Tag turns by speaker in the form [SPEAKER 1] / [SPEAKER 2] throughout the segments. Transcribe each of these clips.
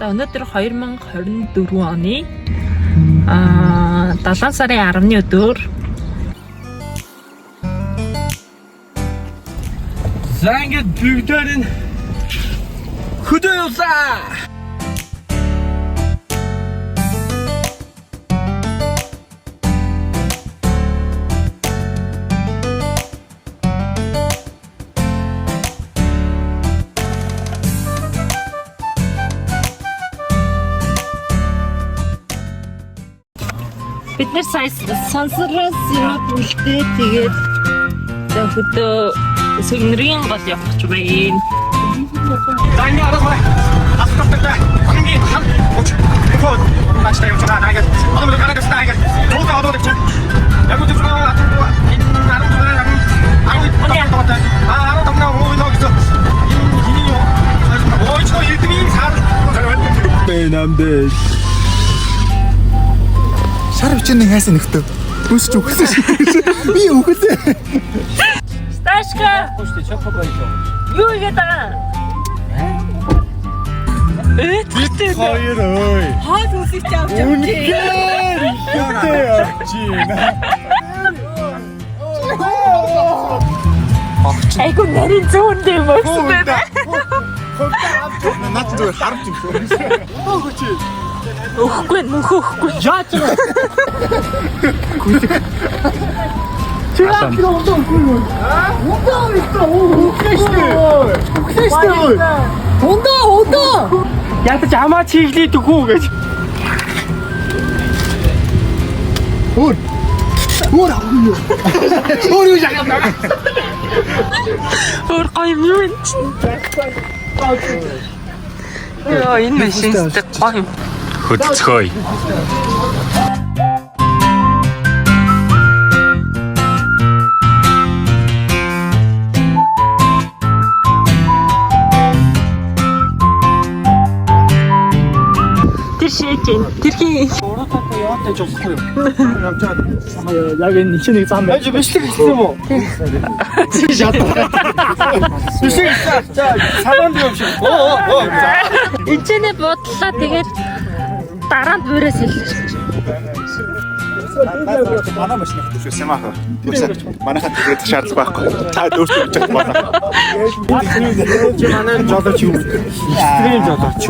[SPEAKER 1] За, өнөөдөр 2024 оны 7 сарын 10-ны өдөр.
[SPEAKER 2] За, ингээд бүгдээр нь хөдөө явлаа.
[SPEAKER 1] Бид нэр сая сансараас юмуд үлдээ, тэгээд за, хөдөө сөгнөрийн гол явах гэж байна.
[SPEAKER 2] За, ингээд арга бай. Асуулттай хамгийн хан уч. Эхөө наачтай явж байгаа. Ингээд одоо мөр гараад ирсэн, ингээд тууга одоо гэж. Яг үгүй зүгээр энэ 16 10 15 15 өө нөө гэсэн. Энэ хиний юу? Ой ч нөө эрдмийн сар.
[SPEAKER 3] Бэ намдэ.
[SPEAKER 4] Шар бичээний хайсан нөхдөв. Өсч үхсэн шиг. Би үхэлээ.
[SPEAKER 1] Сташка! Юу хийгээд байгаа? Ээ,
[SPEAKER 3] Хоёр ой.
[SPEAKER 1] Хоол хүсэж авч явчих.
[SPEAKER 3] Үнэхээр ихтэй явж байна.
[SPEAKER 1] Айгу нарийн зүүн дээр мөксөн байна.
[SPEAKER 4] Наад зүгээр харамч юм шүү.
[SPEAKER 1] Өгөхгүй, мөнхөө өгөхгүй.
[SPEAKER 3] Яаж юм?
[SPEAKER 4] Чи яах вэ? Ундаа үгүй юу? Ундаа үгүй юу? Үхлээ шүү дээ. Үхлээ шүү дээ. Ундаа, ундаа.
[SPEAKER 2] Ядаж амаа чиглээд үхүү гэж.
[SPEAKER 4] Өөр. Өөр авах юу? Өөр юу яах юм?
[SPEAKER 1] Өөр гоё юм юу энэ чинь? Йоо, энэ машинстай гоё юм.
[SPEAKER 3] Хөдөлцгөөе.
[SPEAKER 1] Тэр шээж энэ. Тэрхийн
[SPEAKER 2] Уруудаатай яваатай жолохгүй юу?
[SPEAKER 4] Явж байгаа.
[SPEAKER 3] Яг энэ чинь нэг зам байна.
[SPEAKER 2] Яаж бичлэг хийсэн юм уу? Бичлэг хийсэн. За, салонд юм шиг. Оо оо.
[SPEAKER 1] энэ ч нэ буудлаа, тэгээд дараа нь буураа сэлж.
[SPEAKER 4] Манай машин их шүү Сямаха. Манайхан тэгээд шаардлага байхгүй. Та өөртөө бичиж байна.
[SPEAKER 2] Чи манай жолооч юм. Экстрим жолооч.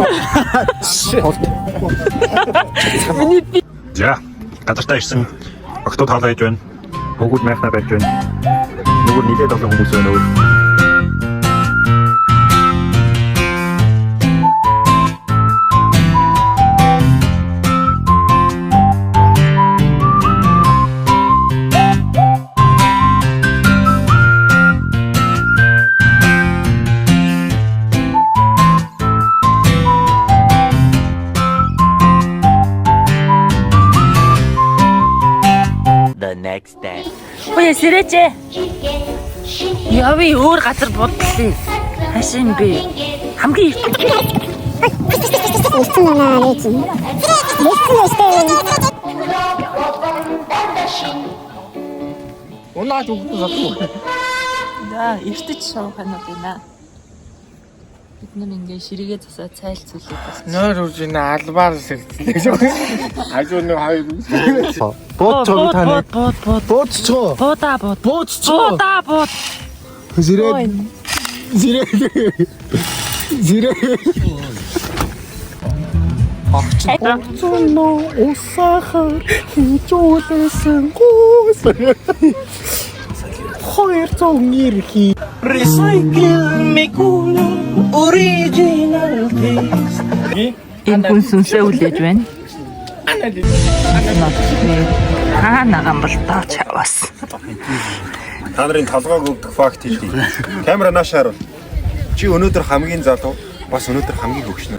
[SPEAKER 3] За, газартаа ирсэн. Октод хоолой хийж байна. Хөгүүд майхнаа барьж байна. Нүгэр нилээд олон хүмүүс байна өөр.
[SPEAKER 5] The next day.
[SPEAKER 1] Үе сэрээч. Яви, өөр газар буудлаа. Хаашаа юм бэ? Хамгийн их
[SPEAKER 2] Унаач өгсөн садгүй.
[SPEAKER 1] Да, эртэж шууханууд байна. Бид нар ингээ ширэгээ засаа цайлцүүлээд бас.
[SPEAKER 2] Нойр үрж энэ албаар сэрцлээ. Хажуу нэг хоёр.
[SPEAKER 4] Бууц та
[SPEAKER 1] Бууд, бууд, бууд.
[SPEAKER 4] Бууцчихоо.
[SPEAKER 1] Буудаа бууд.
[SPEAKER 4] Бууцчихоо.
[SPEAKER 1] Буудаа бууд.
[SPEAKER 4] Зирээ. Зирээ. Зирээ. Огцонно усахар хижүүлсэн гүйс. Хоёр зуун ирхий.
[SPEAKER 2] Recycle me culo original things.
[SPEAKER 1] Энэ хүн сүнсээ үлээж байна. Аа, наган бол таа чаваас.
[SPEAKER 3] Та нарын толгойг өвдөх факт хэлье. Камера нааш харуул. Чи өнөөдөр хамгийн залуу, бас өнөөдөр хамгийн хөгшнө.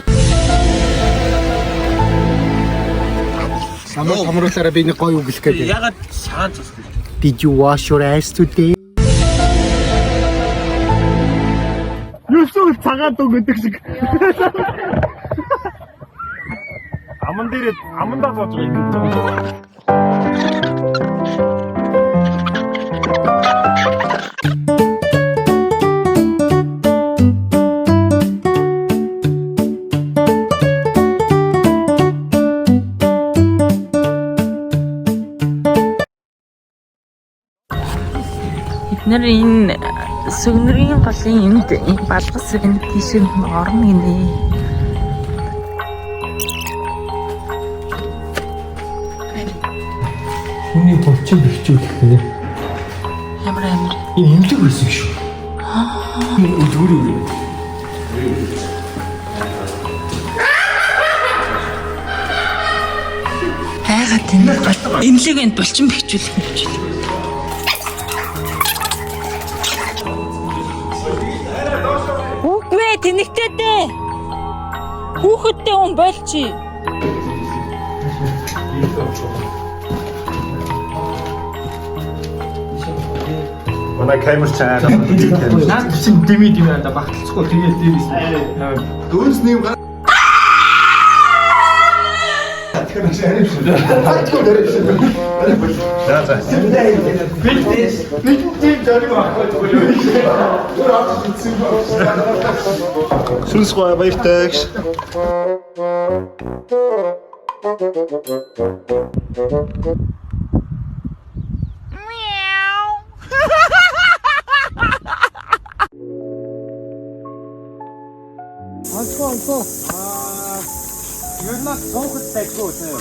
[SPEAKER 4] Намайг хамруулаараа би нэг гоё үг хэлэх гээд байна.
[SPEAKER 2] Ягаад шаан цус.
[SPEAKER 4] Did you wash your ass today? Юусуу цагаан дүн гэдэг шиг.
[SPEAKER 3] Аман дээр амандаа зоож байгаа юм.
[SPEAKER 1] Бид нэр энэ сөгнөрийн голын энд энэ балгас энэ тийш нь орно гинэ.
[SPEAKER 4] Хүний булчин бэхжүүлэх гэнэ.
[SPEAKER 1] Ямар амар.
[SPEAKER 4] Энэ эмнэлэг байсан юм шүү. Энэ үлгэр юм.
[SPEAKER 1] Хайгаад энэ эмнэлэг энд булчин бэхжүүлэх юм чи. Үгүй ээ, тэнэгтэй дээ. Хүүхэдтэй хүн болчих.
[SPEAKER 3] Манай камер чаа.
[SPEAKER 4] Наад чинь дими дими анда багталцгүй тэгээд дээрээс.
[SPEAKER 3] Дөрөс нэм гар. За за.
[SPEAKER 4] Бид тийм зориг авахгүй юу?
[SPEAKER 3] Сүнс гой баяртай гэж.
[SPEAKER 4] Онцгой онцгой. Аа ер нь суухад дайггүй үү?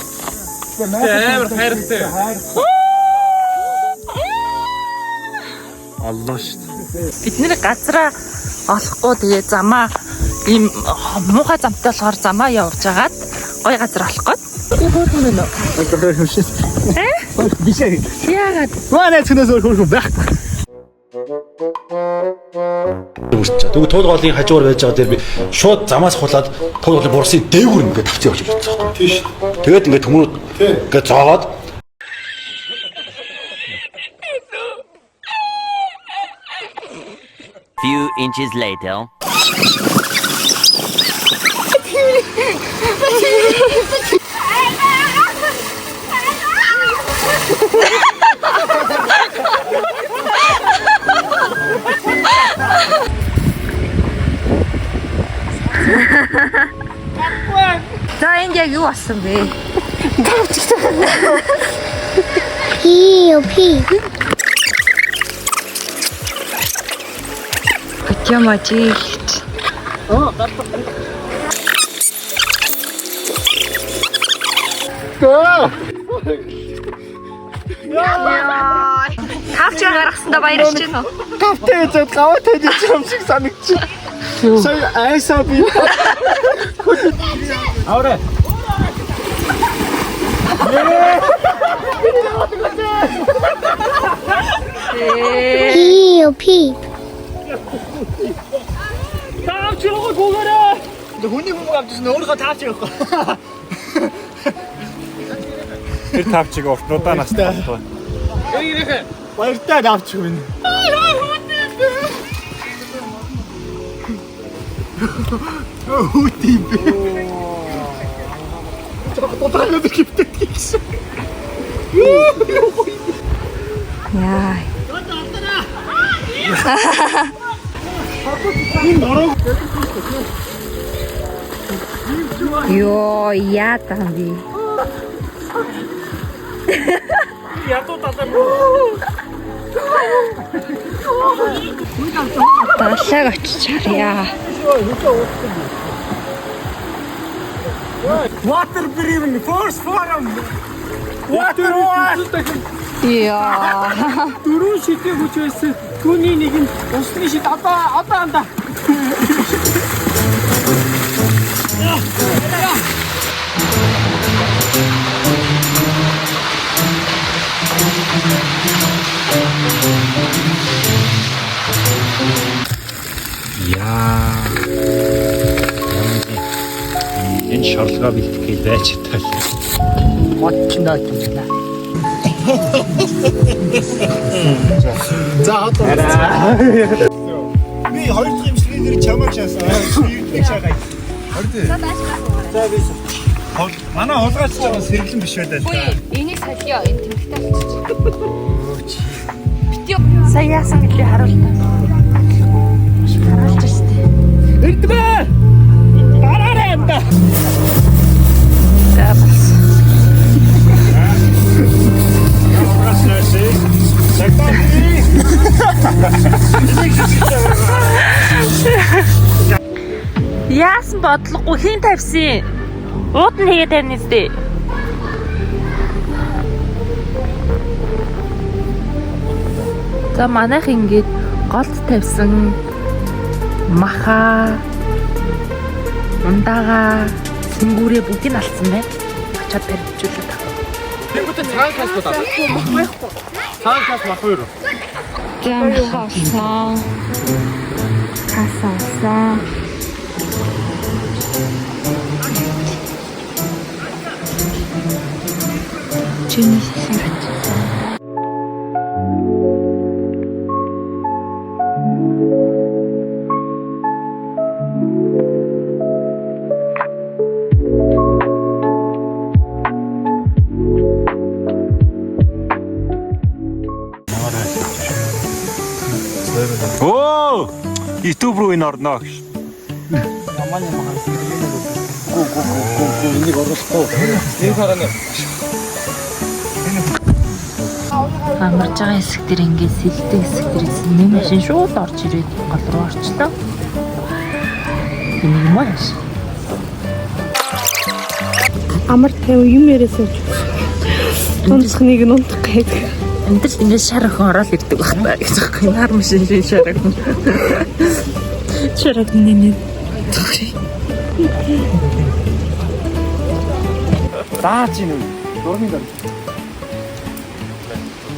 [SPEAKER 4] Тэгээ амар хайртай. Хайртай.
[SPEAKER 3] Аллаа шүү дээ.
[SPEAKER 1] Бид нэр газраа олохгүй тэгээ замаа ийм муухай замтай болохоор замаа явж агаад гой газар олох гээд. Хөөрхөн байна уу?
[SPEAKER 4] Хөөрхөн шин.
[SPEAKER 1] Э?
[SPEAKER 4] Биш ээ.
[SPEAKER 1] Яагаад?
[SPEAKER 4] Манай цэнээс өөр хөөрхөн байхгүй.
[SPEAKER 6] Үрчээ. Тэгвэл туул голын хажуугаар байж байгаа дээр би шууд замаас хулаад туул голын бурсын дээгүүр ингээд тавцыг болж ирсэн байхгүй.
[SPEAKER 3] Тийм шүү.
[SPEAKER 6] Тэгээд ингээд төмөрүүд ингээд зоогоод
[SPEAKER 5] Few inches later.
[SPEAKER 1] За энд яг юу болсон бэ?
[SPEAKER 7] P P.
[SPEAKER 1] Патяма жигч. Тавч гаргасандаа баярлж байна уу?
[SPEAKER 4] Тавтай зад гаваа таних юм шиг санагдчих. Сая айсаа би.
[SPEAKER 2] Авраа.
[SPEAKER 7] P P.
[SPEAKER 4] Тавч руу гүгээрээ. Хүний бөмбөг авчихсан өөрийнхөө тавч явахгүй.
[SPEAKER 3] Тэр тавчиг уртнуудаа настай болтой.
[SPEAKER 4] Баяртай тавч минь. Хүүт юм бэ. Жохо дутаагаад гівтэй гэсэн.
[SPEAKER 1] Яа. Йоо, яа таа би. Далайг очиж харъя.
[SPEAKER 4] Water Bremen Force Forum. Water Water.
[SPEAKER 1] Яа.
[SPEAKER 4] Дөрвөн шидийн хүч байсан. Түүний нэг нь усны шид одоо анда.
[SPEAKER 3] Яа. Энэ шорлогоо бэлтгэх гэж байж тал.
[SPEAKER 4] Гоцноо юм. За одоо
[SPEAKER 3] Би хоёр дахь имчилгээний дээр чамайг шаасан. Эрдэнэг шаагаа. За би манай хулгайч байгаа сэргэлэн биш байлаа л да.
[SPEAKER 8] Энийг солио. Энэ тэмдэгтэй болчих.
[SPEAKER 1] Сая яасан гэлээ харуул та. Харуулж штэ.
[SPEAKER 4] Эрдмэ. Дараарай анда.
[SPEAKER 1] За болсон. бодлогогүй хэн тавьсан? Ууд нь хийгээ тавина зү. За манайх ингээд голд тавьсан маха ундаага сэнгүүрээ бүгдийг нь алдсан байна. Ачаад баримжуулаад та.
[SPEAKER 2] Тэнгүүтээ цагаан кас болоо. Цагаан кас мах юу?
[SPEAKER 1] За маха олсон. Каса олсон. Чиний шарч.
[SPEAKER 9] Оо! YouTube руу энэ орно гэж.
[SPEAKER 1] Амарж байгаа хэсэг дээр ингээд сэлдэг хэсэг дээр нэг машин шууд орж ирээд гол руу орчлоо. Энийг юм ааш.
[SPEAKER 8] Амар тайван юм яриа сууж. Унтах нэг нь унтах гэдэг.
[SPEAKER 1] Энд л ингээд шар охин ороод ирдэг байх та гэж байхгүй. Нар машин шиг шар охин. Шар охин нэ.
[SPEAKER 2] Заач ийн үү? Дурмын дор.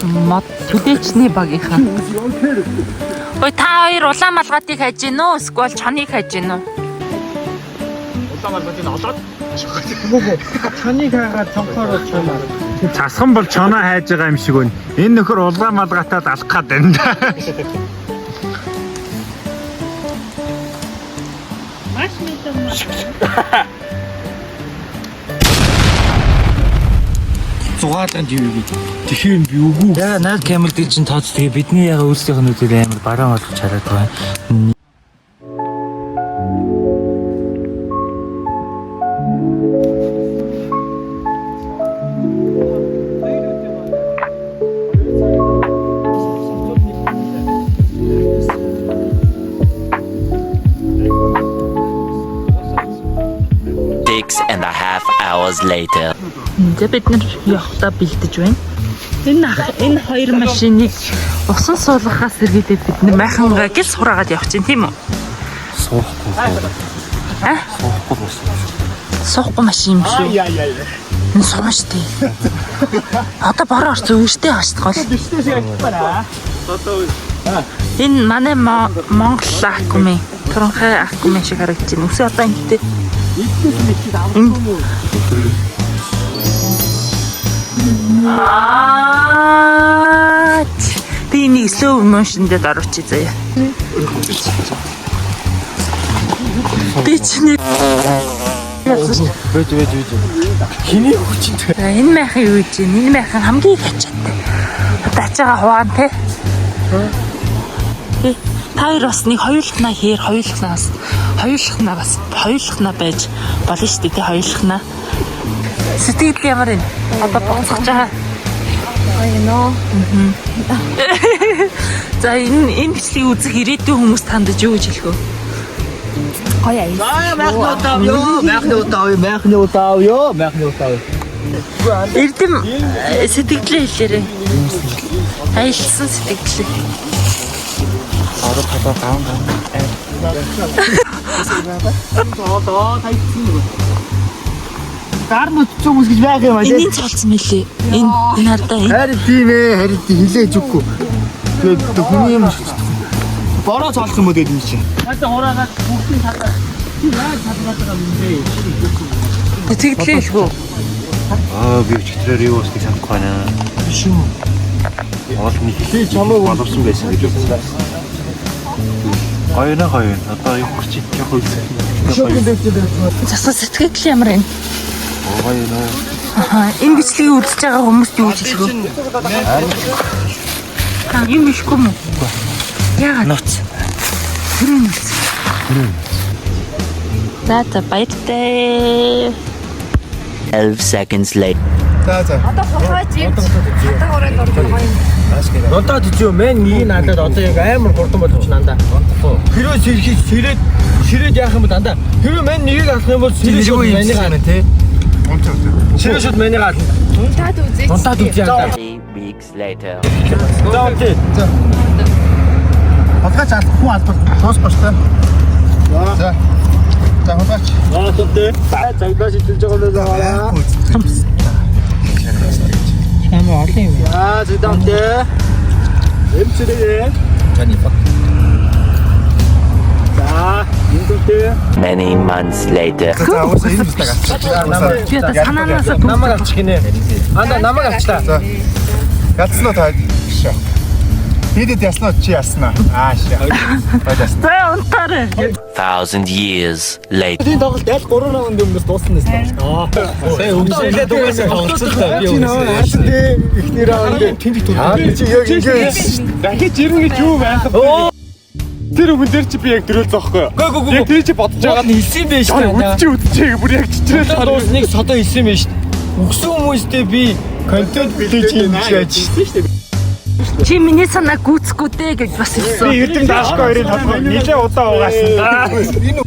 [SPEAKER 1] Мод түлээчний багийнхаа. Ой та хоёр улаан малгайтыг хайж гин үү? Эсвэл чоныг хайж гин үү?
[SPEAKER 2] Улаан малгайтыг олоод
[SPEAKER 3] Чаныг хайгаад цонхоор чунаа.
[SPEAKER 9] Засхан бол чоноо хайж байгаа юм шиг байна. Энэ нөхөр улаан малгайтаад алах гад байна да.
[SPEAKER 1] Маш мэдэн.
[SPEAKER 3] Зугаалan живээ гэж. Тэгэхээр би үгүй.
[SPEAKER 10] Яа наад камер дээр чинь тооц тэгээ бидний яга өөрсдийнх нь нүдээр амар бараан болгож хараад байгаа.
[SPEAKER 5] Six and a half hours later.
[SPEAKER 1] За бид нар явахдаа бэлдэж байна. Энэ ах энэ хоёр машиныг усан суулгахаас сэргийлээд бид нар майхангаа гэл сураагаад явах чинь тийм үү?
[SPEAKER 6] Суухгүй.
[SPEAKER 1] А?
[SPEAKER 6] Суухгүй болсон.
[SPEAKER 1] Суухгүй машин юм шүү.
[SPEAKER 3] Яа яа яа.
[SPEAKER 1] Энэ суун штэ. Одоо бороо орсон үүштэй хаашдаг гол. Энэ манай Монгол аккуми, туранхай аккуми шиг харагдаж байна. Үсээ одоо ингэдэй. Аа. Би энийг slow motion дээр оруулчих заяа. Би чиний
[SPEAKER 6] Бэж бэж бэж.
[SPEAKER 3] Хиний хүчинтэй.
[SPEAKER 1] За энэ майхан юу гэж юм? Энэ майхан хамгийн их ачаатай. Одоо ачаага хуваан те. Тэ. Та хоёр бас нэг хоёулахнаа хээр хоёулахнаас хоёулахнаа бас хоёулахнаа байж болно шүү дээ те хоёулахнаа. Сэтгэл ямар юм? Одоо буцаж байгаа.
[SPEAKER 8] Ай нөө.
[SPEAKER 1] За энэ бичлэгийг үзэх ирээдүйн хүмүүс танд юу гэж хэлэх вэ?
[SPEAKER 8] Гоё аяа.
[SPEAKER 4] Аа майхны удаа ёо, майхны удаа ёо, майхны удаа ёо, майхны удаа.
[SPEAKER 1] Эрдэм сэтгэлээ хэлээрэй. Аялсан сэтгэлээ.
[SPEAKER 6] Ороо талаа гам гам.
[SPEAKER 4] Одоо та ицсэн юм. Гар нүцсэн хүмүүс гэж байх юм аа.
[SPEAKER 1] Энийн цолцсон мэлээ. Энэ энэ хардаа энэ
[SPEAKER 3] Харин тийм харин тийм хилээж өгөхгүй. Тэгээд хүний юм
[SPEAKER 4] Бороо цоолох юм уу гэдэг юм чинь.
[SPEAKER 2] надад хураагаад бүгдийг хадаа. Чи яаж хадгаад байгаа юм бэ?
[SPEAKER 1] сэтгэлээ хэлэх үү?
[SPEAKER 6] Аа би өчигдрээр юу болсныг санахгүй байна.
[SPEAKER 3] биш үү?
[SPEAKER 6] Уул нэг хэлээ боловсон байсан гэж үзсэн. Гоё нэ гоё. Одоо юу хүрч явах вэ?
[SPEAKER 1] Засаа сэтгэл ямар юм?
[SPEAKER 6] Гоё нэ.
[SPEAKER 1] Аа, энэ бичлэгийг үзэж байгаа хүмүүст юу гэж хэлэх вэ? Аа, юм ихгүй юм уу? Яагаад?
[SPEAKER 10] Нууц.
[SPEAKER 1] Түрүү нууц. За за баяртай.
[SPEAKER 5] 12 seconds later.
[SPEAKER 3] За за.
[SPEAKER 8] Одоо хураач юм. Хатаг ураад ордог гоё юм.
[SPEAKER 4] Унтаад үзье мэн нэг нь алаад одоо яг амар хурдан боловч нандаа. Хэрвээ сэрхий сэрээд сэрээд яах юм бэ дандаа. Хэрвээ мэн нэгийг алах юм бол сэрээ шууд манийг ална тий. Сэрээ шууд манийг ална.
[SPEAKER 8] Унтаад үзээч.
[SPEAKER 4] Унтаад үзье андаа.
[SPEAKER 5] 3 weeks later.
[SPEAKER 4] За унтъя.
[SPEAKER 3] Хулгайч алах хүн албал дуусах ба шүү. За. За хулгайч.
[SPEAKER 4] Аа түнтэй. Загнаа шидэлж байгаа юм аа.
[SPEAKER 1] Амар олон юм.
[SPEAKER 4] За зэдээ унтъя. Эмчээрээ.
[SPEAKER 6] Таны фак.
[SPEAKER 4] За, энэ түнтэй.
[SPEAKER 5] Many months later.
[SPEAKER 3] За уусаа энэ бүстэг авчих.
[SPEAKER 1] Би одоо санаанаасаа
[SPEAKER 4] Намайг авчих гинэ. Анда намайг авчлаа.
[SPEAKER 3] За. Ялцсан уу та? Шаа. Бидэд яснаа чи яснаа. Аа шаа. Баярлалаа.
[SPEAKER 1] За унтаарай.
[SPEAKER 5] Thousand years later.
[SPEAKER 4] Энэ тоглолт аль 3 раунд өмнөөс дууссан нэс. Аа.
[SPEAKER 6] Сая өгсөлээ дугаасаа тоглолцсон л та. Би
[SPEAKER 3] Чи нөө харсан тий эхний раунд
[SPEAKER 6] тэмдэг
[SPEAKER 3] Аа чи яг ингэж
[SPEAKER 2] Дахиж ирнэ гэж юу байх вэ? Тэр хүн дээр чи би яг дөрөөл зоохгүй юу?
[SPEAKER 4] Гөө гөө гөө.
[SPEAKER 2] Яг тэр чи бодож байгаа
[SPEAKER 4] байгаа нь хэлсэн юм байж таа.
[SPEAKER 2] үдчи үдчи бүр яг чичрэл
[SPEAKER 4] Хараа дуусныг содоо хэлсэн юм байж. Өгсөн хүмүүстэй би
[SPEAKER 3] контент бэлдэж юм шааж шүү дээ.
[SPEAKER 1] Чи миний санаа гүйцэхгүй дээ гэж бас хэлсэн.
[SPEAKER 9] Би Эрдэм Даашко хоёрын толгой нилээ удаан угаасан.
[SPEAKER 3] Энэ